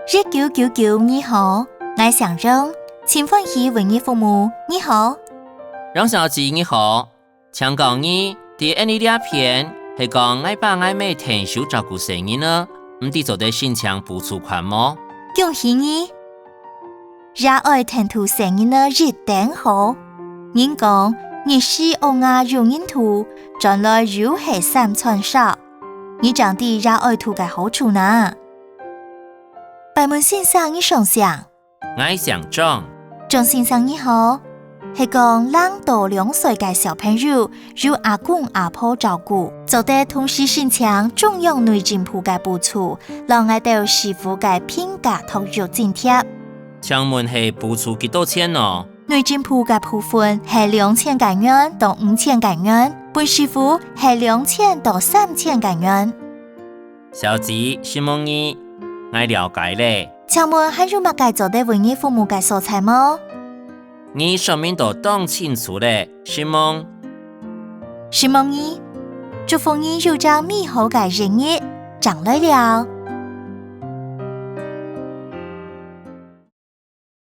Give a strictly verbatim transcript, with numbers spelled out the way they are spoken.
一九九九，你好，𠊎姓楊，盡歡喜為你服務，你好。楊小姐，你好，請教你，在𠊎俚這片，係講𠊎爸𠊎姆𢯭手照顧細人仔，毋知做得申請補助款無？恭喜你！爺哀𢯭渡細人仔一等好。人講，日時屋下有人渡，轉來又係三餐燒。你正知爺哀渡个好處哪？拜問先生，你想想。 𠊎姓張。張先生你好，係講零到兩歲个小朋友由阿公阿婆照顧，做得同時申請中央內政部个補助，摎𠊎兜市府个平價托育津貼。請問係補助幾多錢呢？內政部个部分係兩千个銀到五千个銀，分市府係兩千到三千个銀。 小姐，承蒙你，𠊎了解了。請問還有麼个做得為你服務个所在無？你說明到當清楚了，承蒙。承蒙你，祝福你有隻美好个一日，正來尞。